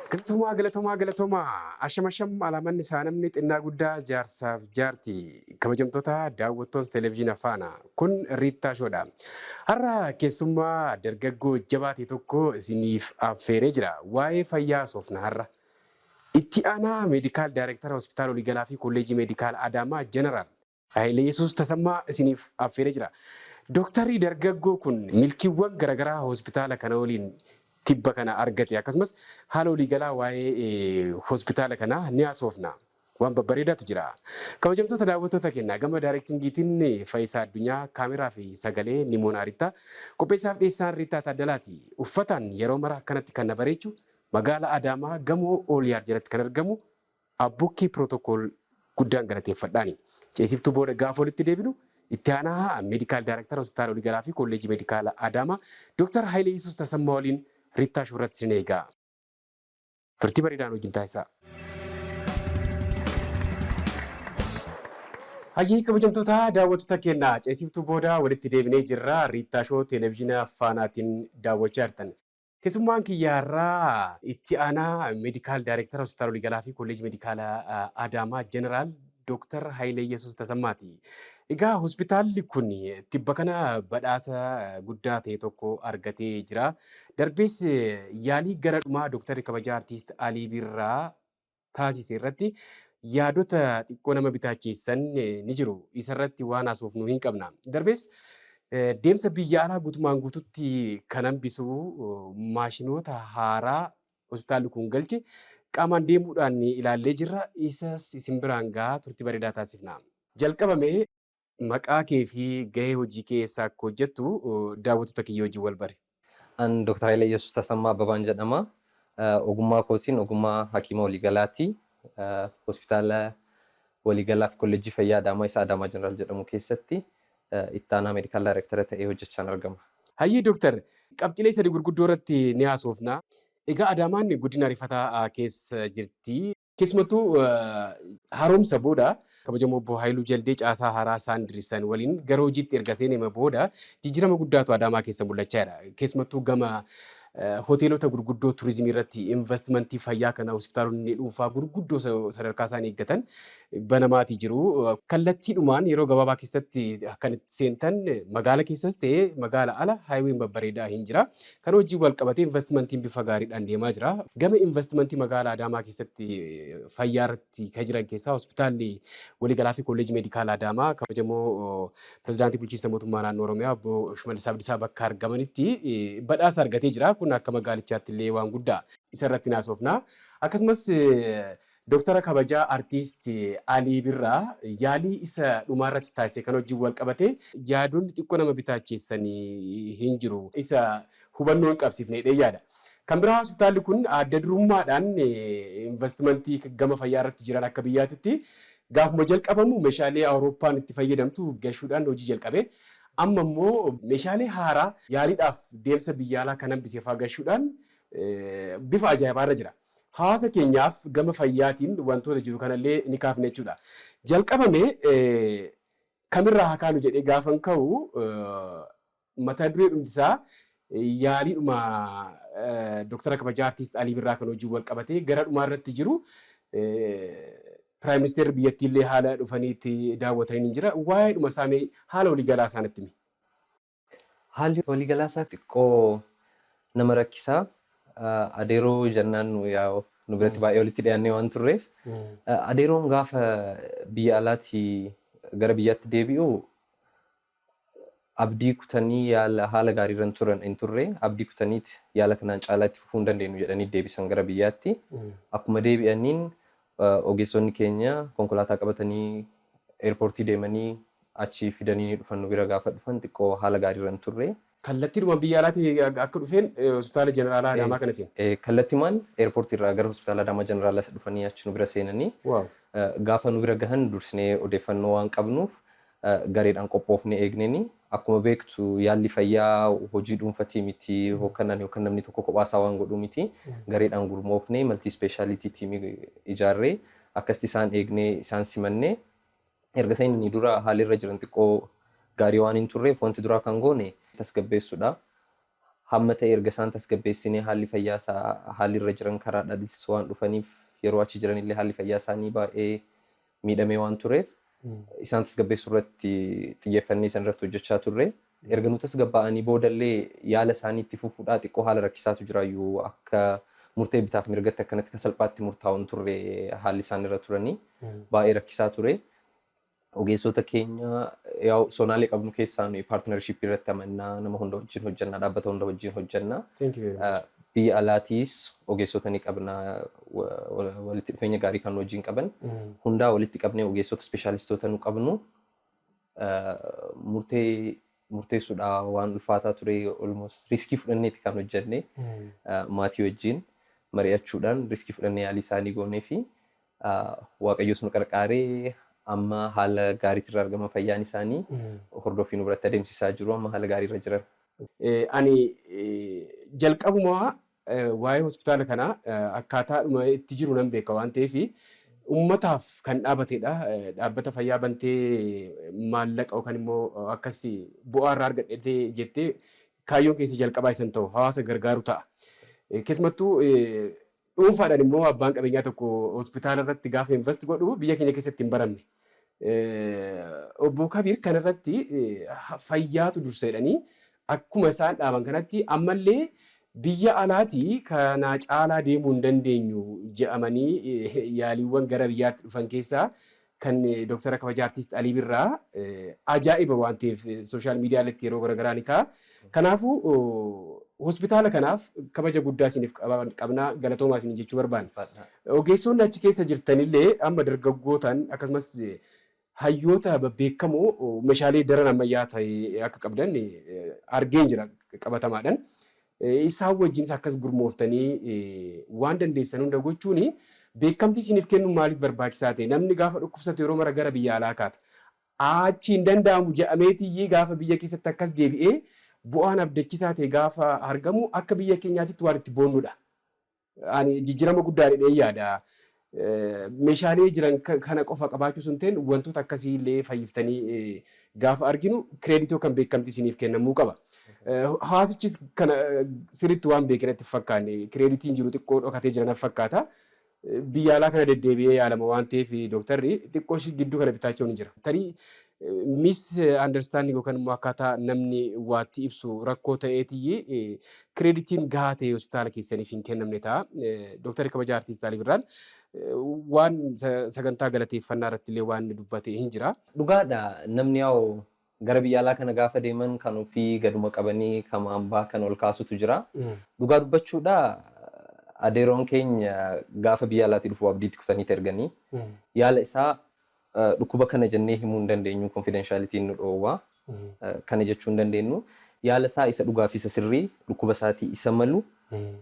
Galatomaa, galatomaa, galatomaa. Asham, asham, alaamanni isaa namni xinnaa guddaa, jaarsaaf jaarti. Kabajamtoota daawwattoota televezyiina Faana. Kun Riittaa Shoodha. Har'a keessummaa dargaggoo jabaa ta'e tokko isiniif affeeree jira. Waa'ee fayyaa soofna har'a. Itti aanaa medical director hospitaala waliigalaa fi kolleejii meedikaala Adaamaa Jeneraal Hayilee Yesuus Tasammaa isiniif affeeree jira. Dooktarri dargaggoo kun milkiiwwan garaagaraa hospitaala kana waliin tibba kana argate, akkasumas haala waliigalaa waa'ee hospitaala kanaa ni haasofna. Waan babbareedaatu jira. Kabajamtoota daawwattoota keenya, gama directingiitiin Fayisaa Addunyaa, kaameraa fi sagalee Nimoon Arittaa, qopheessaaf dhiyeessaan Riittaa Taaddalaati. Uffataan yeroo mara akkanatti kan na bareechu magaala Adaamaa gamoo Ooliyaar jalatti kan argamu Abbukkii Pirootokool guddaan galateeffadhaani. Ceesiftuu booda gaafa walitti deebinu itti aanaa medical director hospitaala waliigalaa fi kolleejii meedikaala Adaamaa Dooktar Hayilee Yesuus Tasammaa waliin Riittaa Show irratti isin eega. Turtii bareedaan wajjin taasisaa. Hayyee, kabajamtoota daawwattoota keenya, ceesiftuu booda walitti deebinee jirra. Riittaa Show televezyiina Faanaatiin daawwachaa jirtan. Keessummaan kiyyaarraa itti aanaa medical director hospitaala waliigalaa fi kolleejii meedikaala Adaamaa Jeneraal Dooktar Hayilee Yesuus Tasammaati. Egaa hospitaalli kun tibba kana badhaasa guddaa ta'e tokko argatee jira. Darbees yaalii gara dhumaa Dooktarri kabajaa Artiist Alii Birraa taasise irratti yaadota xiqqoo nama bitaachisan ni jiru. Isarratti waan haasofnu hin qabna. Darbees deemsa biyya alaa guutumaan guututti kan hambisu maashinoota haaraa hospitaalli kun galche qaamaan deemuudhaan ilaallee jirra. Isas isin biraan gahaa turtii bareedaa taasifna. Jalqabame maqaa kee fi gahee hojii kee eessa akka hojjettu daawwattoota kiyya wajjin wal bare. An Dr. Hayilee Yesuus Tasammaa Abbabaan jedhama. Ogummaa kootiin ogummaa hakiima waliigalaati. Hospitaala waliigalaa fi kolleejjii fayyaa Adaamaa isa Adaamaa Jeneraal jedhamu keessatti itti aanaa medical director ta'ee hojjechaan argama. Hayyee dooktar, qabxiilee sadi gurguddoo irratti ni haasofna. Egaa Adaamaan guddina ariifataa keessa jirti. Keessumattuu haaromsa booda kabajamoo obbo Haayiluu Jaldee caasaa haaraa isaan diriirsan waliin gara hojiitti erga seename booda jijjiirama guddaatu Adaamaa keessa mul'achaa jira. Keessumattuu gama hoteelota gurguddoo turizimii irratti investimentii fayyaa kana hospitaalonni dhuunfaa gurguddoo sadarkaa isaan eeggatan banamaatii jiru. Kallattiidhumaan yeroo gabaabaa keessatti kan itti seentan magaala keessas ta'ee magaala ala highwayn babbareedaa hin jira. Kan hojii wal qabatee investimentiin bifa gaariidhaan deemaa jira. Gama investimentii magaalaa Adaamaa keessatti fayyaa irratti kan jiran keessaa hospitaalli waliigalaa fi kolleejii meedikaala Adaamaa kabajamoo pirezidaantii bulchiinsa mootummaa naannoo Oromiyaa obbo Shimallis Abdiisaa bakka argamanitti badhaasa argatee jira. Kun akka magaalichaatti illee waan guddaa. Isa irratti naasofna. Akkasumas Dooktara kabajaa Artiist Alii Birraa yaalii isa dhumaa irratti taasise kan wajjin wal qabatee yaadonni xiqqoo nama bitaacheessan hin jiru. Isa hubannoo hin qabsiifne jedhee yaada. Kan biraa hospitaalli kun adda durummaadhaan investimentii gama fayyaa irratti jiran akka biyyaatitti gaafuma jalqabamu meeshaalee Awurooppaan itti fayyadamtu gashuudhaan hojii jalqabe. Amma immoo meeshaalee haaraa yaaliidhaaf deemsa biyya alaa kan hambise fa'aa gashuudhaan bifa ajaa'ibaa irra jira. Hawaasa keenyaaf gama fayyaatiin wantoota jiru kanallee ni kaafna jechuudha. Jalqabame kamirraa haa kaanu jedhee gaafan ka'u, mata duree dhumtisaa yaaliidhuma Dooktara kabajaa Artiist Alii Birraa kan hojii wal qabatee gara dhumaa irratti jiru, Prime Ministerri biyyattii illee haala dhufanii itti daawwatanii ni jira. Waa'ee dhuma isaa mee haala waliigalaa isaa natti himi. Haalli waliigalaa isaa xiqqoo nama rakkisaa. Adeeroo jennaan nu yaa nu biratti baay'ee walitti dhiyaannee waan turreef, adeeroon gaafa biyya alaatii gara biyyaatti deebi'u abdii kutanii yaala haala gaariirra hin turan hin turre. Abdii kutaniit yaala kanaan caalaa itti fufuu hin dandeenyu jedhanii deebisan gara biyyaatti. Akkuma deebi'aniin ogeessonni keenya konkolaataa qabatanii eerpoortii deemanii achii fidanii ni dhufan. Nu bira gaafa dhufan xiqqoo haala gaariirra hin turre. Kallattiidhumaan biyya alaatii akka dhufeen hospitaala Jeneraalaa Adaamaa kana seene. Kallattimaan eerpoortii irraa gara hospitaala Adaamaa Jeneraalaa dhufanii achi nu bira seenanii, gaafa nu bira gahan dursinee odeeffannoo waan qabnuuf gareedhaan qophoofnee eegneni. Akkuma beektu yaalli fayyaa hojii dhuunfatii miti, hookkanaan yookaan namni tokko kophaasaa waan godhuu miti. Gareedhaan gurmoofnee multi speciality teamii ijaarree akkasitti isaan eegnee isaan simannee, erga seenanii dura haalli irra jiran xiqqoo gaarii waan hin turreef wanti duraa kan goone tasgabbeessuudha. Hamma ta'e erga isaan tasgabbeessinee haalli fayyaa isaa haalli irra jiran karaadhaanis waan dhufaniif yeroo achi jiranillee haalli fayyaa isaanii baay'ee miidhamee waan tureef isaan tasgabbeessuu irratti xiyyeeffannee isaan irratti hojjechaa turre. Erga nu tasgabbaa'anii boodallee yaala isaanii itti fufuudhaa xiqqoo haala rakkisaatu jiraayyuu akka murtee bitaaf mirgatti akkanatti kan salphaatti murtaa'u hin turre haalli isaan irra turanii baay'ee rakkisaa ture. Ogeessota keenya yaa'u sonaalee qabnu keessaa nuyi partnership irratti amannaa, nama hunda wajjin hojjannaa, dhaabbata hunda wajjin hojjannaa. Thank you very much. Biyya alaatiis ogeessota ni qabna, walitti dhufeenya gaarii kan wajjin qaban hundaa walitti qabnee ogeessota ispeeshaalistoota nu qabnu murtee murteessuudhaa waan ulfaataa ture. Almost risk fudhanneeti kan hojjenne, maatii wajjin mari'achuudhaan risk fudhannee yaalii isaanii goonee fi Waaqayyos nu qarqaaree amma haala gaariitti irra argama. Fayyaan isaanii hordoffii nu biratti adeemsisaa jiru, amma haala gaarii irra jiran. Ani jalqabumaa waa'ee hospitaala kanaa akkaataadhuma itti jiru nan beeka waan ta'eef uummataaf kan dhaabatedha. Dhaabbata fayyaa bantee maallaqa yookaan immoo akkas bu'aa irraa argadhee jettee kaayyoon keessa jalqabaa isan ta'u hawaasa gargaaru ta'a. Keessumattuu dhuunfaadhaan immoo abbaan qabeenyaa tokko hospitaala irratti gaafa invest godhu biyya keenya keessatti hin baramne. Obbo Kabiir kanarratti fayyaatu dursa jedhanii akkuma isaan dhaaban kanatti ammallee biyya alaatii kanaa caalaa deemuu hin dandeenyu jedhamanii yaaliiwwan gara biyyaatti dhufan keessaa kan Dooktara Kabajaa Artiist Alii Birraa ajaa'iba waan ta'eef social media irratti yeroo garaagaraa ni ka'a. Kanaafuu hospitaala kanaaf kabaja guddaa isiniif qabnaa, galatoomaa isin jechuu barbaanna. Ogeessonni achi keessa jirtanillee amma dargaggootaan akkasumas hayyoota babbeekamoo meeshaalee daran ammayyaa ta'e akka qabdan argeen jira qabatamaadhaan. Isaan wajjinis akkas gurmooftanii waan dandeessan hunda gochuun beekamtii isiniif kennu maaliif barbaachisaa ta'e? Namni gaafa dhukkubsatu yeroo mara gara biyya alaa kaata. Achi hin danda'amu jedhameetiyyii gaafa biyya keessatti akkas deebi'ee bu'aan abdachiisaa ta'e gaafa argamu akka biyya keenyaatitti waan itti boonnudha. Ani jijjiirama guddaa dhedhee yaada. Meeshaalee jiran kana qofa qabaachuu sun ta'in wantoota akkasii illee fayyiftanii gaafa arginu credit kan beekamtii isiniif kennamuu qaba. Hawaasichis kana sirriitti waan beekan itti fakkaanne, creditiin jiru xiqqoo dhokatee jira natti fakkaata. Biyya alaa kana deddeebi'ee yaalama waan ta'eef dooktarri xiqqoo gidduu kana bitaachuun ni jira. Tarii misunderstanding yookaan immoo akkaataa namni waatti ibsu rakkoo ta'eetii creditiin gahaa ta'e hospitaala keessaniif hin kennamne ta'a. Dooktarri kabajaa Artiist Alii Birraan waan sagantaa galateeffannaa irratti illee waan dubbate hin jira. Dhugaadha, namni yaa'u gara biyya alaa kana gaafa deeman kan ofii gaduma qabanii kan hambaa kan ol kaasutu jira. Dhugaa dubbachuudha, adeeroon keenya gaafa biyya alaatii dhufu abdiitti kutanii erganii yaala isaa dhukkuba kana jennee himuu hin dandeenyu, confidentialityn nu dhoowwa. Kana jechuu hin dandeenyu. Yaala isaa isa dhugaa fi isa sirrii dhukkuba isaatii isa malu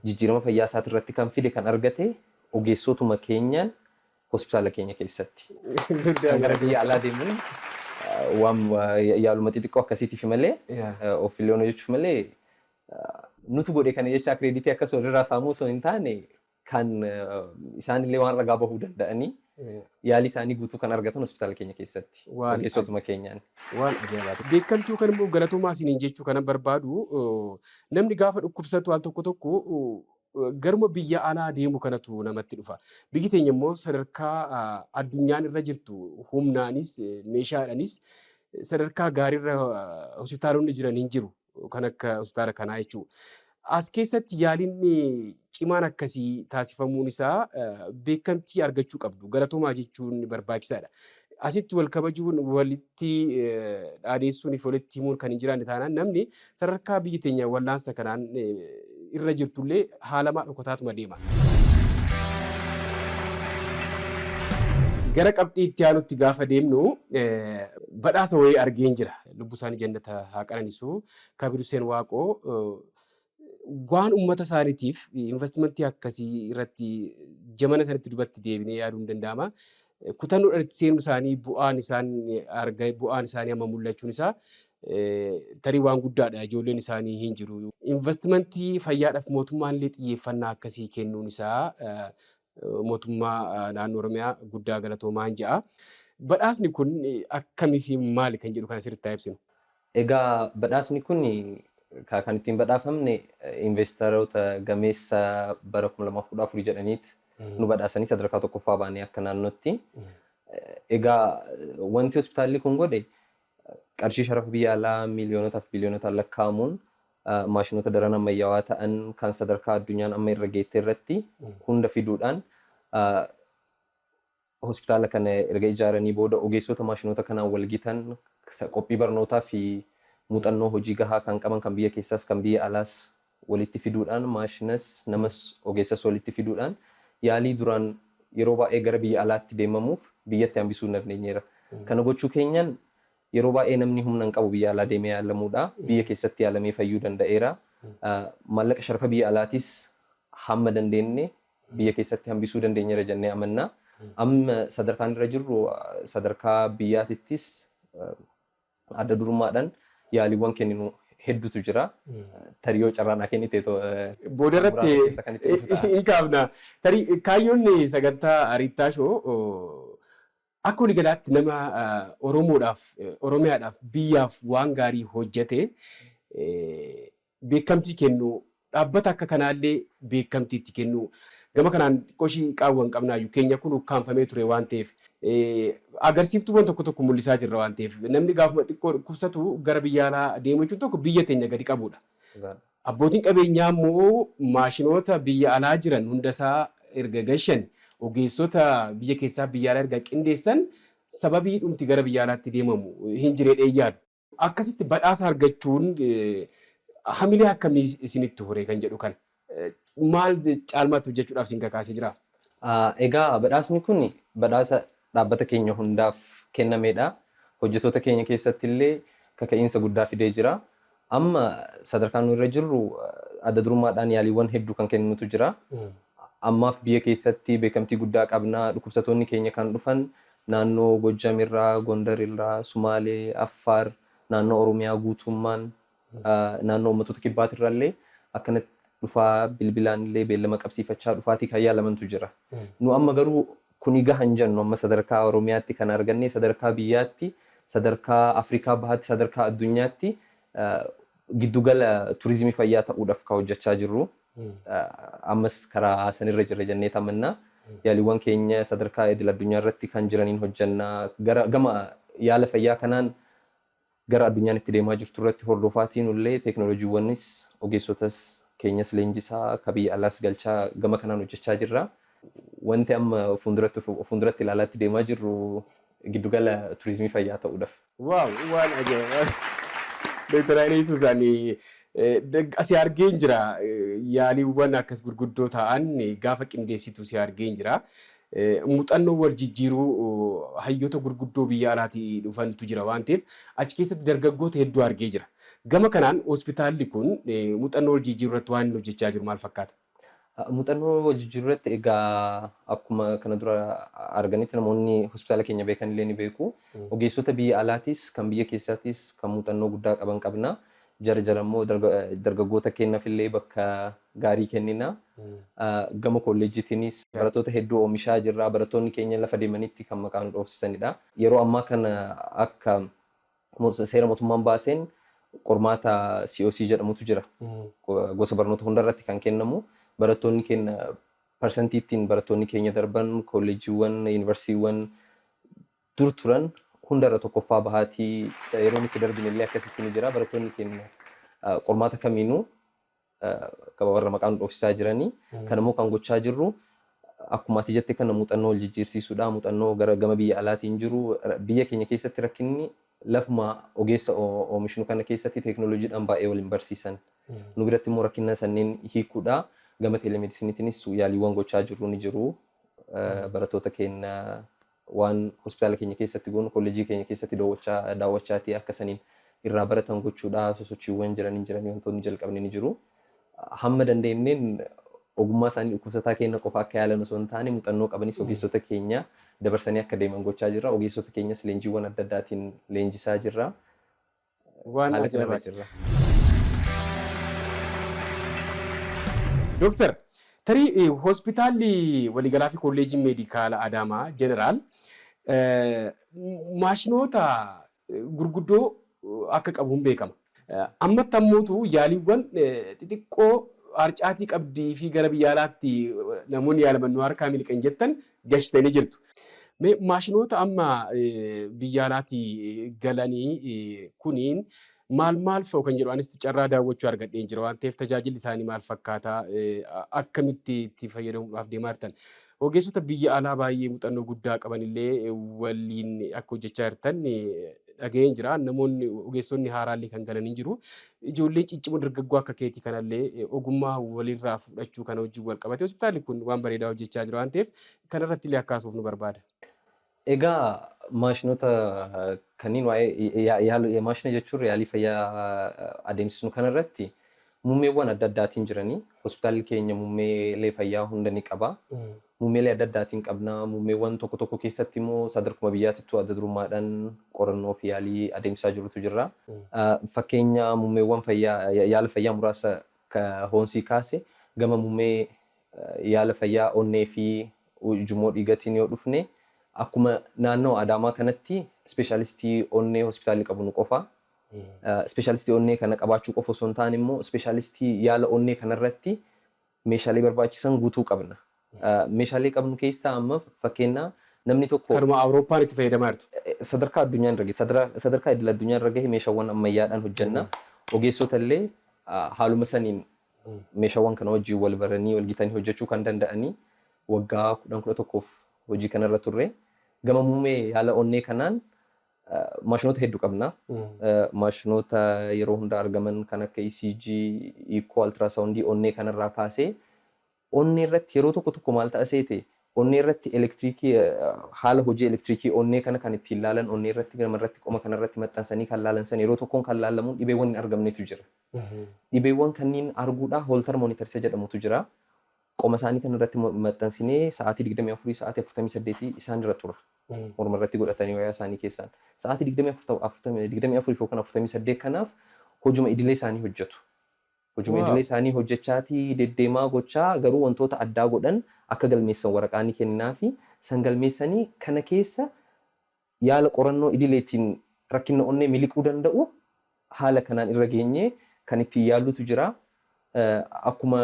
jijjiirama fayyaa isaatii irratti kan fide kan argate ogeessotuma keenyaan hospitaala keenya keessatti. Kan gara biyya alaa deemuun waan yaaluma xixiqqoo akkasiitiif malee, of illee hojjechuuf malee, nutu godhe kana jecha credit akkas walirraa saamuu osoo hin taane, kan isaanillee waan ragaa bahuu danda'anii yaalii isaanii guutuu kan argatan hospitaala keenya keessatti ogeessotuma keenyaan. Waan ajaa'ibaati. Beekamtii yookaan immoo galatoomaa isiniin jechuu kanan barbaadu, namni gaafa dhukkubsatu al tokko tokko garuma biyya alaa deemu kanatu namatti dhufa. Biyyi teenya immoo sadarkaa addunyaan irra jirtu humnaanis meeshaadhaanis sadarkaa gaariirra hospitaalonni jiran hin jiru kan akka hospitaala kanaa jechuudha. As keessatti yaaliin cimaan akkasii taasifamuun isaa beekamtii argachuu qabdu. Galatoomaa jechuun barbaachisaadha. Asitti wal kabajuun, walitti dhaadeessuun fi walitti himuun kan hin jiraanne taanaan namni sadarkaa biyyi teenya wallaansa kanaan irra jirtullee haalamaa dhokotaatuma deema. Gara qabxii itti aanutti gaafa deemnu badhaasa wayii argeen jira. Lubbuu isaanii jannata haa qananiisu. Kabir Hussein Waaqoo waan uummata isaaniitiif investimentii akkasii irratti jamana sanitti dubatti deebinee yaaduun hin danda'ama. Kutannoodhaan itti seenuu isaanii bu'aan isaan arga bu'aan isaanii amma mul'achuun isaa tarii waan guddaadha. Ijoolleen isaanii hin jiru. Investimentii fayyaadhaaf mootummaan illee xiyyeeffannaa akkasii kennuun isaa mootummaa naannoo Oromiyaa guddaa galatoomaa hin jedha. Badhaasni kun akkamii fi maali kan jedhu kana sirriitti haa ibsinu. Egaa badhaasni kun Kan ittiin badhaafamne investaroota gameessa bara 2014 jedhaniit nu badhaasanii sadarkaa tokkoffaa baanee akka naannootti. Egaa wanti hospitaalli kun godhe qarshii sharafa biyya alaa miiliyoonotaaf biiliyoonotaan lakkaa'amuun maashinoota daran ammayyaawaa ta'an kan sadarkaa addunyaan amma irra geette irratti hunda fiduudhaan hospitaala kana erga ijaaranii booda ogeessota maashinoota kanaan wal gitan, qophii barnootaa fi muuxannoo hojii gahaa kan qaban, kan biyya keessaas kan biyya alaas walitti fiduudhaan, maashinas namas ogeessas walitti fiduudhaan yaalii duraan yeroo baay'ee gara biyya alaatti deemamuuf biyyatti hambisuu hin dandeenyeera. Kana gochuu keenyaan yeroo baay'ee namni humna hin qabu biyya alaa deemee yaalamuudha. Biyya keessatti yaalamee fayyuu danda'eera. Maallaqa sharafa biyya alaatis hamma dandeenye biyya keessatti hambisuu dandeenyeera jennee amanna. Amma sadarkaan irra jirru sadarkaa biyyaatittis adda durummaadhaan yaaliiwwan kenninu hedduutu jira. Tarii yoo carraan haa kennite Booda irratti hin kaafna. Tarii kaayyoon sagantaa Riittaa Show akka waliigalaatti nama Oromoodhaaf, Oromiyaadhaaf, biyyaaf waan gaarii hojjete beekamtii kennu, dhaabbata akka kanaallee beekamtii itti kennu. Gama kanaan xiqqoo ishii qaawwa hin qabnaayyuu, keenya kun ukkaamfamee ture waan ta'eef, agarsiiftuuwwan tokko tokko mul'isaa jirra waan ta'eef, namni gaafuma xiqqoo dhukkubsatu gara biyya alaa deemu jechuun tokko biyya teenya gadi qabuudha. Abbootiin qabeenyaa immoo maashinoota biyya alaa jiran hundasaa erga gashan, ogeessota biyya keessaa biyya alaa erga qindeessan, sababii dhumti gara biyya alaatti deemamu hin jireedhee yaadu. Akkasitti badhaasa argachuun hamilee akkamii isinitti hore kan jedhu kana, maal caalmaatti hojjechuudhaaf isin kakaasee jira? Egaa badhaasni kun badhaasa dhaabbata keenya hundaaf kennamedha. Hojjettoota keenya keessatti illee kaka'iinsa guddaa fidee jira. Amma sadarkaan nu irra jirru adda durummaadhaan yaaliiwwan hedduu kan kenninutu jira. Ammaaf biyya keessatti beekamtii guddaa qabna. Dhukkubsattoonni keenya kan dhufan naannoo Gojjam irraa, Gondar irraa, Sumaalee, Affaar, naannoo Oromiyaa guutummaan, naannoo uummattoota kibbaatirraa illee akkanatti dhufaa, bilbilaan illee beellama qabsiifachaa dhufaatii kan yaalamantu jira. Nu amma garuu kuni gaha hin jennu. Amma sadarkaa Oromiyaatti kan arganne, sadarkaa biyyaatti, sadarkaa Afrikaa Bahaatti, sadarkaa addunyaatti giddugala turizimii fayyaa ta'uudhaaf kan hojjechaa jirru. Ammas karaa sanirra jirra jennee tamannaa. Yaaliiwwan keenya sadarkaa idil addunyaa irratti kan jiraniin hojjannaa. Gara gama yaala fayyaa kanaan gara addunyaan itti deemaa jirtu irratti hordofaatiin illee teeknooloojiiwwanis ogeessotas keenyas leenjisaa ka biyya alaas galchaa gama kanaan hojjechaa jirra. Wanti amma fuulduratti ilaalaatti deemaa jirru giddugala turizimii fayyaa ta'uudhaaf. Wow, waan ajaa'iba! Dooktar Hayilee Yesuus, ani asii argeen jira. Yaaliiwwan akkas gurguddoo ta'an gaafa qindeessitu si argeen jira. Muuxannoo wal jijjiiruu hayyoota gurguddoo biyya alaatii dhufantu jira waan ta'eef, achi keessatti dargaggoota hedduu argee jira. Gama kanaan hospitaalli kun muuxannoo wal jijjiiruu irratti waan inni hojjechaa jiru maal fakkaata? Muuxannoo wal jijjiiruu irratti egaa akkuma kana dura arganitti namoonni hospitaala keenya beekan illee ni beeku. Ogeessota biyya alaatis kan biyya keessaatis kan muuxannoo guddaa qaban qabna. Jara jara immoo dargaggoota keenyaaf illee bakka gaarii kennina. Gama kolleejjitiinis barattoota hedduu oomishaa jirra. Barattoonni keenya lafa deemanitti kan maqaa nu dhoofsisanidha. Yeroo ammaa kana akka seera mootummaan baaseen qormaata COC jedhamutu jira. Gosa barnoota hundarratti kan kennamu. Barattoonni keenya parsantii ittiin barattoonni keenya darban kolleejjiiwwan, yuunivarsiitiiwwan dur turan hundarra tokkoffaa bahaatii yeroo itti darbine illee akkasitti ni jira. Barattoonni keenya qormaata kamiinuu warra maqaa nu dhoofsisaa jiranii. Kan immoo kan gochaa jirru akkuma ati jette kana muuxannoo wal jijjiirsiisuudha. Muuxannoo gara gama biyya alaatiin jiru, biyya keenya keessatti rakkinni lafuma ogeessa oomishnu kana keessatti teeknooloojiidhaan baay'ee waliin barsiisan. Nu biratti immoo rakkina sanneen hiikuudha. Gama teelemedisiniitiinis yaaliiwwan gochaa jirru ni jiru. Barattoota keenya waan hospitaala keenya keessatti goonu kolleejjii keenya keessatti daawwachaatii akka saniin irraa baratan gochuudha. Sosochiiwwan jiranii jiranii wantoonni jalqabne ni jiru. Hamma dandeenyeen ogummaa isaanii dhukkubsataa keenya qofa akka yaalan osoo hin taane, muuxannoo qabanis ogeessota keenya dabarsanii akka deeman gochaa jirra. Ogeessota keenyas leenjiiwwan adda addaatiin leenjisaa jirra. Waan ajaa'ibaati. Dooktar, tarii hospitaalli waliigalaa fi kolleejiin meedikaala Adaamaa Jeneraal maashinoota gurguddoo akka qabu hin beekama. Ammatti ammoo yaaliiwwan xixiqqoo harcaatii qabdii fi gara biyya alaatti namoonni yaalaman nu harkaa miliqan jettan gashtanii jirtu. Mee maashinoota amma biyya alaatii galanii kuniin maal maal fa'u kan jedhu anis carraa daawwachuu argadheen jira waan ta'eef, tajaajilli isaanii maal fakkaataa, akkamitti itti fayyadamuudhaaf deemaa jirtan? Ogeessota biyya alaa baay'ee muuxannoo guddaa qaban illee waliin akka hojjechaa jirtan dhaga'een jira. Namoonni ogeessonni haaraallee kan galan hin jiru. Ijoolleen ciccimoo dargaggoo akka keetii kanallee ogummaa walirraa fudhachuu kana wajjin wal qabate hospitaalli kun waan bareedaa hojjechaa jira waan ta'eef, kanarratti illee akkaasuuf nu barbaada. Egaa maashinoota kanneen, waa'ee maashina jechuun yaalii fayyaa adeemsisnu kanarratti muummeewwan adda addaatiin jiranii. Hospitaalli keenya muummeelee fayyaa hunda ni qaba. Muummeelee adda addaatiin qabna. Muummeewwan tokko tokko keessatti immoo sadarkuma biyyaatittuu adda durummaadhaan qorannoo fi yaalii adeemsisaa jirutu jira. Fakkeenya muummeewwan fayyaa, yaala fayyaa muraasa hoonsii kaase, gama muummee yaala fayyaa onnee fi ujummoo dhiigatiin yoo dhufne, akkuma naannoo Adaamaa kanatti ispeeshaalistii onnee hospitaalli qabu nu qofa. Ispeeshaalistii onnee kana qabaachuu qofa osoo hin taane immoo ispeeshaalistii yaala onnee kanarratti meeshaalee barbaachisan guutuu qabna. Meeshaalee qabnu keessaa amma fakkeenyaa namni tokko Kanuma Awurooppaan itti fayyadamaa jirtu. Sadarkaa addunyaan irra gahe, sadarkaa idil addunyaa irra gahe meeshaawwan ammayyaadhaan hojjenna. Ogeessota illee haaluma saniin meeshaawwan kana wajjin wal baranii wal gitanii hojjechuu kan danda'anii waggaa 10, 11f hojii kanarra turre. Gama muummee yaala onnee kanaan maashinoota hedduu qabna. Maashinoota yeroo hunda argaman kan akka ECG, Echo, ultrasoundii onnee kanarraa kaasee, onnee irratti yeroo tokko tokko maal ta'a seete, onnee irratti elektiriikii, haala hojii elektiriikii onnee kana kan ittiin laalan, onnee irratti gama irratti qoma kanarratti maxxansanii kan laalan san yeroo tokkoon kan laalamuun dhibeewwan hin argamnetu jira. Dhibeewwan kanneen arguudhaa Holter monitor isa jedhamutu jira. Qoma isaanii kan irratti maxxansinee sa'aatii 24, sa'aatii 48 isaan irra tura. Morma irratti godhatanii wayaa isaanii keessaan. Sa'aatii 24 yookaan 48 kanaaf hojuma idilee isaanii hojjetu. Hojuma idilee isaanii hojjechaatii deddeemaa gochaa, garuu wantoota addaa godhan akka galmeessan waraqaa ni kenninaa fi san galmeessanii kana keessa yaala qorannoo idileetiin rakkina onnee miliquu danda'u haala kanaan irra geenyee kan ittiin yaallutu jira. Akkuma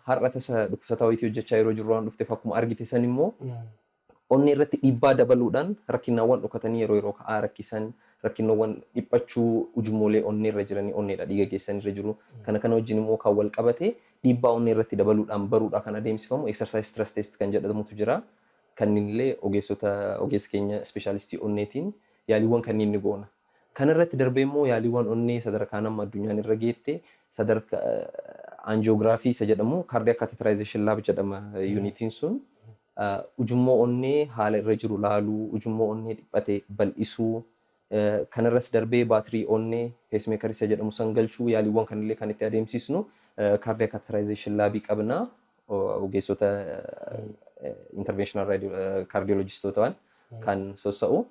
har'a tasa dhukkubsataa wayitii hojjechaa yeroo jirru waan dhufteef akkuma argite san immoo onnee irratti dhiibbaa dabaluudhaan rakkinawwan dhokatanii yeroo yeroo ka'aa rakkisan, rakkinawwan dhiphachuu ujummoolee onnee irra jiranii, onneedha dhiiga geessan irra jiru. Kana kana wajjin immoo kan wal qabate dhiibbaa onnee irratti dabaluudhaan baruudhaa kan adeemsifamu exercise stress test kan jedhamutu jira. Kanneenillee ogeessota, ogeessa keenya ispeeshaalistii onneetiin yaaliiwwan kanneen ni goona. Kanarratti darbee immoo yaaliiwwan onnee sadarkaa nama addunyaan irra geette, sadarkaa angiography isa jedhamu, cardiac catheterization lab jedhama yuunitiin sun. Ujummoo onnee haala irra jiru laaluu, ujummoo onnee dhiphate bal'isuu, kanarras darbee baatirii onnee pacemaker isa jedhamu san galchuu, yaaliiwwan kanallee kan itti adeemsisnu cardiac catheterization laabii qabna. Ogeessota interventional cardiologistoota kan sossa'u.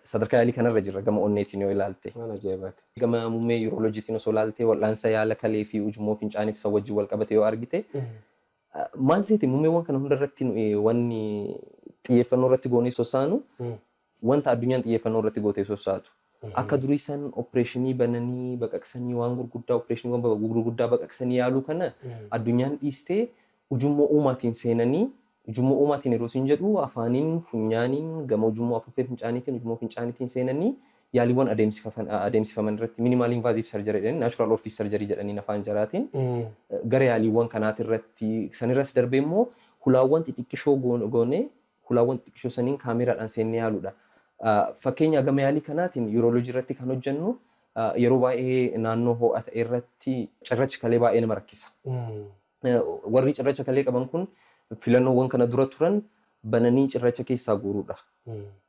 Sadarkaa yaalii kanarra jirra gama onneetiin yoo ilaalte. Waan ajaa'ibaati. Gama muummee yuuroloojiitiin osoo ilaalte, wal'aansa yaala kalee fi ujummoo fincaaniif isa wajjin wal qabate yoo argite, maal seeti, muummeewwan kana hundarratti wanni xiyyeeffannoo irratti goonee sossaanu wanta addunyaan xiyyeeffannoo irratti gootee sossaatu. Akka durii san opereeshinii bananii baqaqsanii waan gurguddaa, opereeshiniiwwan gurguddaa baqaqsanii yaaluu kana addunyaan dhiistee ujummoo uumaatiin seenanii, ujummoo uumaatiin yeroo isin jedhu afaaniin, funyaaniin, gama ujummoo afuuffee fincaaniitiin, ujummoo fincaaniitiin seenanii yaaliiwwan adeemsifaman irratti minimal invasive surgery jedhanii, natural orifice surgery jedhanii afaan jaraatiin, gara yaaliiwwan kanaati irratti, sanirras darbee immoo hulaawwan xixiqqishoo goonee hulaawwan xixiqqishoo saniin kaameraadhaan seennee yaaluudha. Fakkeenya gama yaalii kanaatiin yuurooloojii irratti kan hojjennu, yeroo baay'ee naannoo ho'a ta'e irratti cirrachi kalee baay'ee nama rakkisa. Warri cirracha kalee qaban kun filannoowwan kana dura turan bananii cirracha keessaa guuruudha.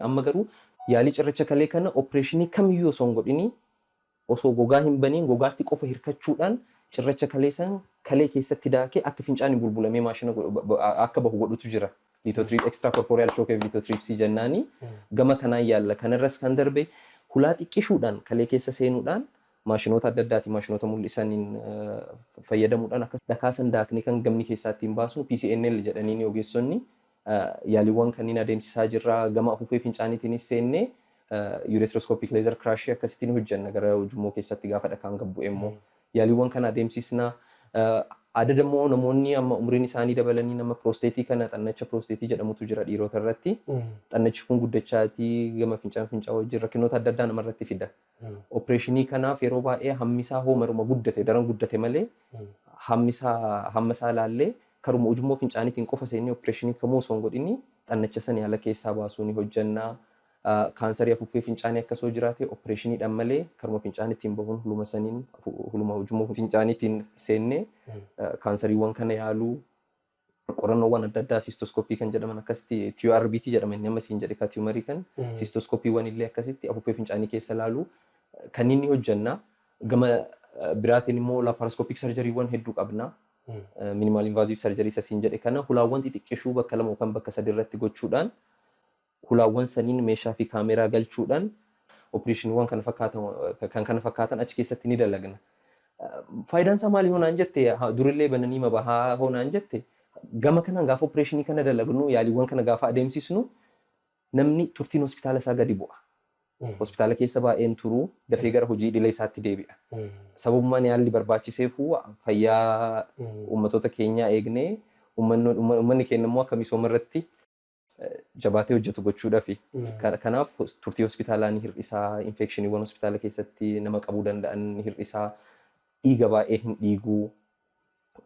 Amma garuu yaalii cirracha kalee kana opereeshinii kamiyyuu osoo hin godhinii, osoo gogaa hin baniin, gogaatti qofa hirkachuudhaan cirracha kalee san kalee keessatti daakee akka fincaan bulbulamee maashina akka bahu godhutu jira. Lithotripsy, extracorporeal shock lithotripsy jennaani, gama kanaan yaalla. Kanarras kan darbe hulaa xiqqishuudhaan kalee keessa seenuudhaan maashinoota adda addaatiin, maashinoota mul'isaniin fayyadamuudhaan akka dhakaa san daaknee kan gamni keessaa ittiin baasnu PCNL jedhanii ogeessonni yaaliiwwan kanneen adeemsisaa jirra. Gama afuuffee fincaaniitiinis seennee Ureteroscopic laser crush akkasittiin hojjenna gara ujummoo keessatti gaafa dhakaan gad bu'e immoo yaaliiwwan kana adeemsisna. Adada immoo namoonni amma umriin isaanii dabalanii nama piroosteetii kana, xannacha piroosteetii jedhamutu jira dhiirota irratti. Xannachi kun guddachaatii gama fincaan fincaa'aa wajjin rakkinoota adda addaa namarratti fida. Opereeshinii kanaaf yeroo baay'ee hammisaa hoomaruma guddate daran guddate malee hammisaa hammasaa ilaallee karuma ujummoo fincaaniitiin qofa seennee opereeshinii kamuu osoo hin godhini xannacha sana yaala keessaa baasuu ni hojjenna. Kaansarii afuuffee fincaanii akkasoo jiraate opereeshiniidhaan malee karuma fincaaniitiin bahuun huluma saniin huluma ujummoo fincaaniitiin seennee kaansariiwwan kana yaaluu, qorannoowwan adda addaa cystoscopy kan jedhaman akkasitti, TURBT jedhama inni amma siin jedhe ka tumor kan cystoscopiiwwan illee akkasitti afuuffee fincaanii keessa laaluu kan inni hojjenna. Gama biraatiin immoo laparoscopic surgerywwan hedduu qabna. Minimal invasive surgery isa siin jedhe kana hulaawwan xixiqqishuu bakka lama yookaan bakka sadi irratti gochuudhaan hulaawwan saniin meeshaa fi kaameraa galchuudhaan opereeshiniiwwan kana fakkaatan kan kana fakkaatan achi keessatti ni dalagna. Faayidaan isaa maali hoonaan jette, durillee bananii mabahaa hoonaan jette, gama kanaan gaafa opereeshinii kana dalagnu, yaaliiwwan kana gaafa adeemsisnu, namni turtiin hospitaala isaa gadi bu'a. Hospitaala keessa baay'een turuu, dafee gara hojii idilee isaatti deebi'a. Sababummaan yaalli barbaachiseefuu fayyaa uummattoota keenyaa eegnee uummanni keenya immoo akka misooma irratti jabaatee hojjetu gochuudhaafi. Kanaaf turtii hospitaalaa ni hir'isaa, infekshiniiwwan hospitaala keessatti nama qabuu danda'an ni hir'isaa, dhiiga baay'ee hin dhiiguu,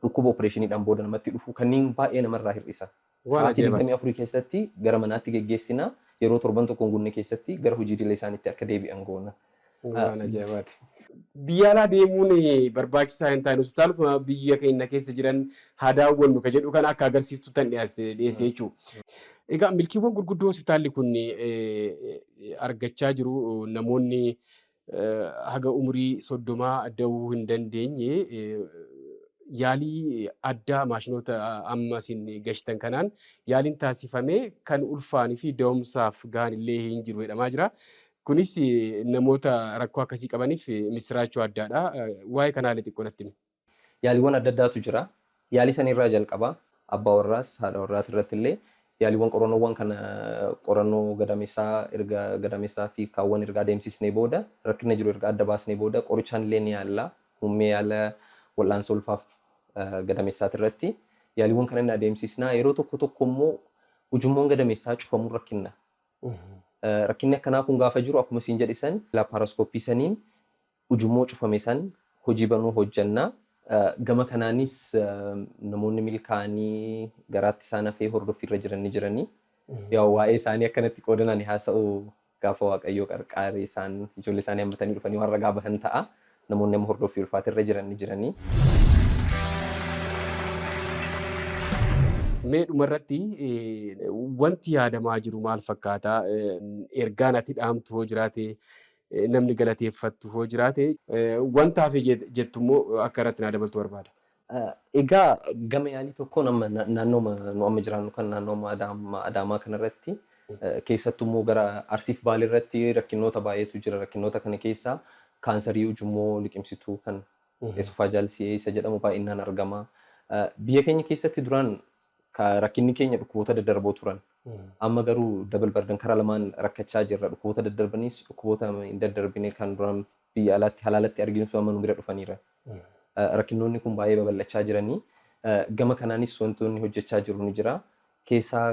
dhukkuba opereeshiniidhaan booda namatti dhufu kanneen baay'ee namarraa hir'isa. Sa'aatii 24 keessatti gara manaatti geggeessina, yeroo torban tokko hin guunne keessatti gara hojii idilee isaaniitti akka deebi'an goona. Waan ajaa'ibaati. Biyya alaa deemuun barbaachisaa hin taane, hospitaalota biyya keenya keessa jiran haa daawwannu ka jedhu kan akka agarsiiftuu tan dhiyeesse jechuudha. Egaa milkiiwwan gurguddoo hospitaalli kun argachaa jiru, namoonni haga umurii 30 da'uu hin dandeenye yaalii addaa maashinoota amma isin gashitan kanaan yaaliin taasifamee kan ulfaanii fi da'umsaaf gahan illee hin jiru jedhamaa jira. Kunis namoota rakkoo akkasii qabaniif misiraachuu addaadha. Waa'ee kanaa illee xiqqoo natti himi. Yaaliiwwan adda addaatu jira. Yaalii sanirraa jalqaba. Abbaa warraas haadha warraas irratti illee yaaliiwwan qorannoowwan kana, qorannoo gadameessaa erga gadameessaa fi kaawwan erga adeemsisnee booda, rakkina jiru erga adda baasnee booda, qorichaan illee ni yaalla. Muummee yaala wal'aansa ulfaaf gadameessaati irratti yaaliiwwan kana ni adeemsisnaa. Yeroo tokko tokko immoo ujummoon gadameessaa cufamuun rakkinna. Rakkinni akkanaa kun gaafa jiru, akkuma siin jedhe san, laparoscopy saniin ujummoo cufame san hojii banuu hojjannaa. Gama kanaanis namoonni milkaa'anii garaatti isaan hafee hordoffiirra jiran ni jiranii. Yaa waa'ee isaanii akkanatti qoodan ani haasa'u, gaafa Waaqayyoo qarqaare isaan ijoollee isaanii hammatanii dhufanii waan ragaa bahan ta'a. Namoonni amma hordoffii ulfaatirra jiran ni jiranii. Mee dhumarratti wanti yaadamaa jiru maal fakkaata? Ergaan ati dhaamtu hoo jiraate, namni galateeffattu hoo jiraate, wanta hafe jettu immoo akka irratti naa dabaltu barbaada. Egaa gama yaalii tokkoon amma naannoo nu amma jiraannu kan naannoo Adaamaa kanarratti, keessattuu immoo gara Arsiif Baalee irratti rakkinoota baay'eetu jira. Rakkinoota kana keessaa kaansarii ujummoo liqimsituu kan esophageal CA isa jedhamu baay'inaan argama. Biyya keenya keessatti duraan rakkinni keenya dhukkuboota daddarboo turan. Amma garuu double burden, karaa lamaan rakkachaa jirra. Dhukkuboota daddarbanis dhukkuboota hin daddarbine kan duraan biyya alaatti halaalatti arginu sun amma nu bira dhufaniira. Rakkinoonni kun baay'ee babal'achaa jiranii. Gama kanaanis wantoonni hojjechaa jiru ni jira. Keessaa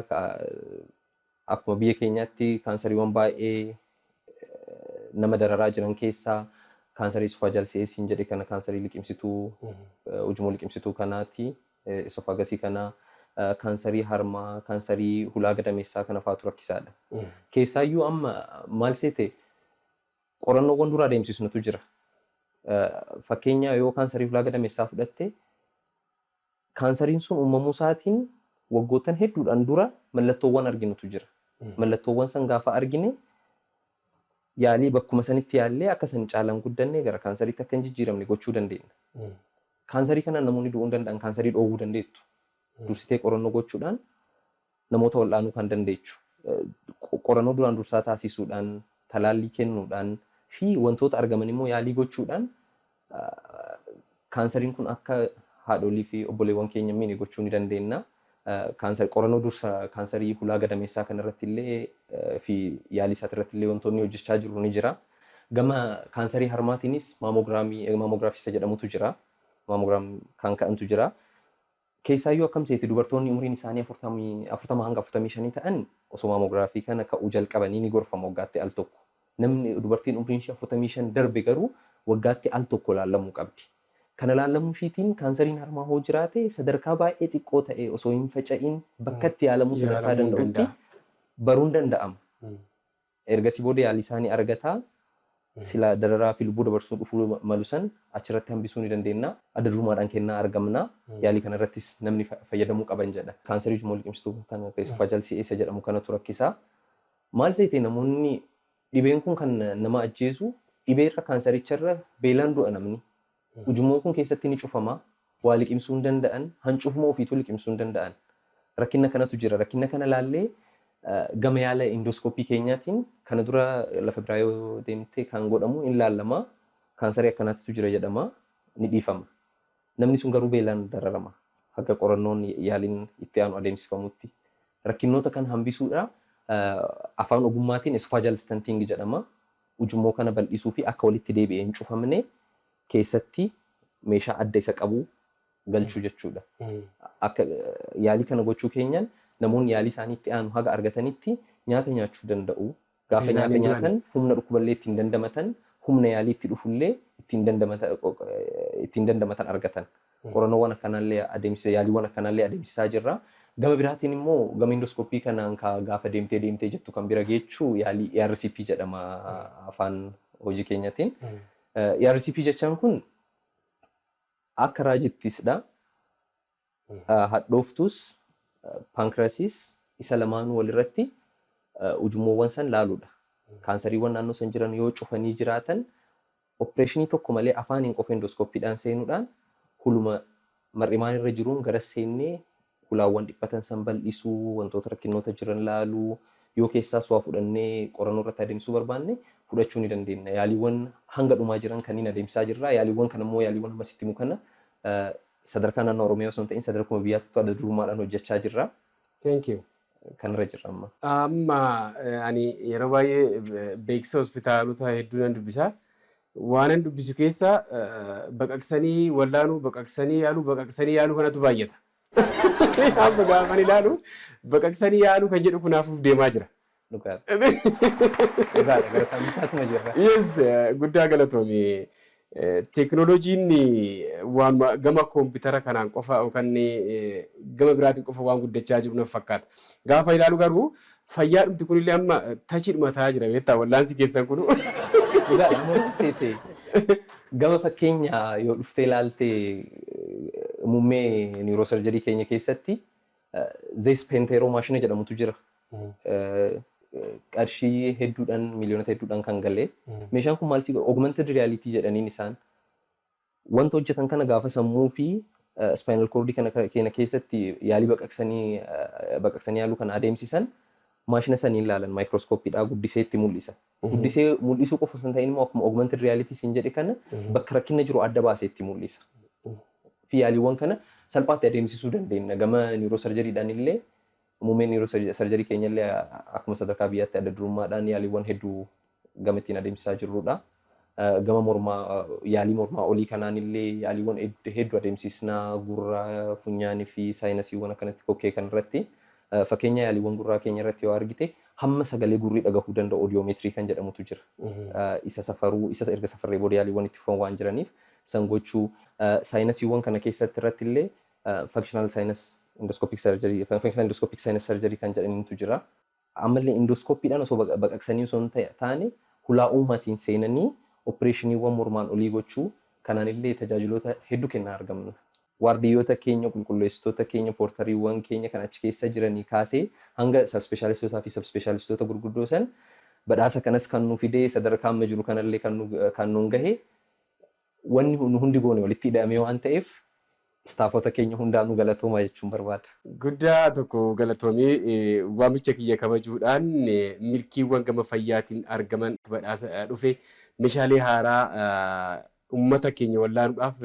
akkuma biyya keenyaatti kaansariiwwan baay'ee nama dararaa jiran keessaa kaansarii esophageal CA jedhe kana, kaansarii liqimsituu ujummoo liqimsituu kanaati. Esophagus kana, kaansarii harmaa, kaansarii hulaa gadameessaa kana faatu rakkisaadha. Keessaayyuu amma maal seete, qorannoowwan dura adeemsisnutu jira. Fakkeenya yoo kaansarii hulaa gadameessaa fudhatte, kaansariin sun uumamuu isaatiin waggoottan hedduudhaan dura mallattoowwan arginutu jira. Mallattoowwan san gaafa argine yaalii bakkuma sanitti yaallee akka san caalaan guddanne gara kaansariitti akka hin jijjiiramne gochuu dandeenya. Kaansarii kana namoonni du'uu hin danda'an, kaansarii dhoowwuu dandeettu. Dursitee qorannoo gochuudhaan namoota wal'aanuu kan dandeechu. Qorannoo duraan dursaa taasisuudhaan, talaallii kennuudhaan fi wantoota argaman immoo yaalii gochuudhaan kaansariin kun akka haadholii fi obboleewwan keenya miine gochuu ni dandeenya. Qorannoo dursa kaansarii hulaa gadameessaa kanarratti illee fi yaalii isaati irratti illee wantoonni hojjechaa jiru ni jira. Gama kaansarii harmaatiinis maammoogiraafii isa jedhamutu jira. Mammogram kan ka'antu jira. Keessaayyuu akkam seeti, dubartoonni umriin isaanii 40 hanga 45 ta'an osoo maammoogiraafii kana ka'uu jalqabanii ni gorfama waggaatti al tokko. Namni dubartiin umriin ishee 45 darbe garuu waggaatti al tokko laallamuu qabdi. Kana laallamuu ishiitiin kaansariin harmaa hoo jiraate sadarkaa baay'ee xiqqoo ta'e osoo hin faca'in bakka itti yaalamuu sadarkaa danda'utti baruun danda'ama. Ergasii booda yaalii isaanii argataa, sila dararaa fi lubbuu dabarsuu dhufuu malu san achirratti hambisuu ni dandeenya. Adda durummaadhaan kennaa argamna. Yaalii kanarrattis namni fayyadamuu qaban jedha. Kaansarii ujummoo liqimsituu kan esophageal CA jedhamu kanatu rakkisaa. Maal seete, namoonni dhibeen kun kan nama ajjeesu dhibeerra kaansaricharra beelaan du'a namni. Ujummoon kun keessatti ni cufama. Waa liqimsuu hin danda'an. Hancufuma ofiituu liqimsuu hin danda'an. Rakkina kanatu jira. Rakkina kana laallee gama yaala indoskooppii keenyaatiin kana dura lafa biraa yoo deemte kan godhamu in laallama. Kaansarii akkanaatitu jira jedhama. Ni dhiifama. Namni sun garuu beelaan dararama. Haga qorannoon yaaliin itti aanu adeemsifamutti. Rakkinoota kan hambisuudha. Afaan ogummaatiin esophageal stenting jedhama. Ujummoo kana bal'isuu fi akka walitti deebi'ee hin cufamne keessatti meeshaa adda isa qabu galchuu jechuudha. Akka yaalii kana gochuu keenyaan namoonni yaalii isaanii itti aanu haga argatanitti nyaata nyaachuu danda'u. Gaafa nyaata nyaatan humna dhukkuballee ittiin dandamatan, humna yaalii itti dhufullee ittiin dandamatan argatan. Qorannoowwan akkanaallee adeemsisa, yaaliiwwan akkanaallee adeemsisaa jirra. Gama biraatiin immoo gama indoskooppii kanaan gaafa deemtee deemtee jettu kan bira geechuu yaalii ERCP jedhama afaan hojii keenyatiin. ERCP jechaan kun akka raajittisidha. Hadhooftus paankirasiis isa lamaanuu walirratti ujummoowwan san laaluudha. Kaansariiwwan naannoo san jiran yoo cufanii jiraatan opereeshinii tokko malee afaaniin qofa indoskooppiidhaan seenuudhaan huluma mar'imaan irra jiruun gara seennee hulaawwan dhiphatan san bal'isuu, wantoota rakkinoota jiran laaluu, yoo keessaas waa fudhannee qorannoo irratti adeemsisuu barbaanne fudhachuu ni dandeenya. Yaaliiwwan hanga dhumaa jiran kanneen adeemsisaa jirra. Yaaliiwwan kana immoo yaaliiwwan amma sitti himu kana sadarkaa naannoo Oromiyaa osoo hin ta'in sadarkuma biyyaatti adda durummaadhaan hojjechaa jirra. Thank you. Kanarra jirra amma. Amma ani yeroo baay'ee beeksisa hospitaalota hedduu nan dubbisa. Waanan dubbisu keessa baqaqsanii wallaanuu, baqaqsanii yaaluu, baqaqsanii yaaluu kanatu baay'ata. Amma gaafan ilaalu baqaqsanii yaaluu kan jedhu kunaafuuf deemaa jira. Dhugaadha. Dhugaadha, gara saammisaatuma jirra. Yes, guddaa galatoomi. Teekinooloojiin waan gama koompitara kanaan qofa yookaan gama biraatiin qofa waan guddachaa jiru natti fakkaata. Gaafa ilaalu garuu fayyaa dhumti kunillee amma tachiidhuma ta'aa jira, beektaa, wallaansi keessan kunu. Dhugaadha, amma seete gama fakkeenya yoo dhuftee ilaalte muummee neurosurgery keenya keessatti Zeiss Pentero maashina jedhamutu jira. Qarshii hedduudhaan, miiliyoonota hedduudhaan kan galee. Meeshaan kun maal si augmented reality jedhaniin isaan. Wanta hojjetan kana gaafa sammuu fi spinal cord kana keenya keessatti yaalii baqaqsanii yaaluu kana adeemsisan maashina saniin ilaalan, maayikirooskooppiidhaa guddisee itti mul'isa. Guddisee mul'isuu qofa osoo hin ta'in immoo akkuma augmented reality siin jedhe kana bakka rakkinna jiru adda baasee itti mul'isa. Fi yaaliiwwan kana salphaatti adeemsisuu dandeenya. Gama neurosurgerydhaan illee muummeen neurosurgery keenya illee akkuma sadarkaa biyyaatti adda durummaadhaan yaaliiwwan hedduu gama ittiin adeemsisaa jirrudha. Gama mormaa, yaalii mormaa olii kanaan illee yaaliiwwan hedduu adeemsisnaa, gurra, funyaanii fi saayinusiiwwan akkanatti kokkee kanarratti. Fakkeenya yaaliiwwan gurraa keenya irratti yoo argite hamma sagalee gurrii dhagahuu danda'u audiometry kan jedhamutu jira. Isa safaruu, isa erga safarree booda yaaliiwwan itti fufan waan jiraniif san gochuu, saayinusiiwwan kana keessatti irratti illee functional sinus endoscopic surgery, functional endoscopic sinus surgery kan jedhanitu jira. Ammallee endoscopiidhaan osoo baqaqsanii osoo hin taane hulaa uumaatiin seenanii opereeshiniiwwan mormaan olii gochuu kanaan illee tajaajiloota hedduu kennaa argamna. Waardiyyoota keenya, qulqulleessitoota keenya, poortariiwwan keenya kan achi keessa jiranii kaasee hanga sabspeeshaalistootaa fi sabspeeshaalistoota gurguddoo san badhaasa kanas kan nu fidee sadarkaa amma jiru kanallee kan nuun gahe wanni nu hundi goone walitti hidhamee waan ta'eef istaafota keenya hundaanuu galatoomaa jechuun barbaada. Guddaa tokko galatoomii, waamicha kiyya kabajuudhaan milkiiwwan gama fayyaatiin argaman, badhaasa dhufe, meeshaalee haaraa uummata keenya wallaanuudhaaf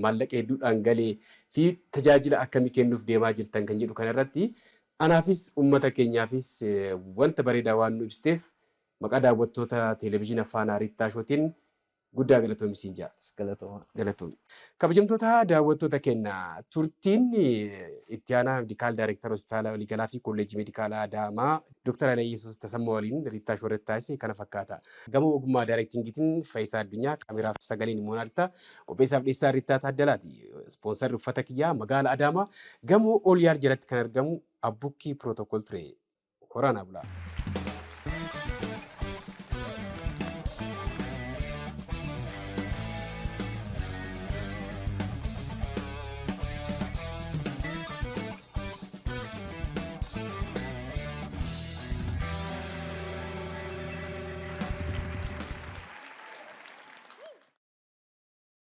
maallaqa hedduudhaan galee fi tajaajila akkamii kennuuf deemaa jirtan kan jedhu kanarratti anaafis uummata keenyaafis wanta bareedaa waan nu ibsiteef maqaa daawwattoota televezyiina Faanaa Riittaa Shootiin guddaa galatoomi siin jedha. Galatooma. Galatoomi. Kabajamtoota daawwattoota keenya, turtiin itti aanaa medical director hospitaala waliigalaa fi kolleejjii meedikaalaa Adaamaa Dr. Hayilayesuus Tasammaa waliin Riittaa Shoo irratti taasise kana fakkaata. Gama ogummaa directingiitiin Faayisaa Addunyaa, kaameraaf sagaleen immoo Naadita, qopheessaaf dhiyeessaa Riittaa Taaddalaati. Ispoonsarri uffata kiyyaa magaala Adaamaa gamoo Ooliyaar jalatti kan argamu Abbukkii Pirootokool ture. Horaanaa bulaa.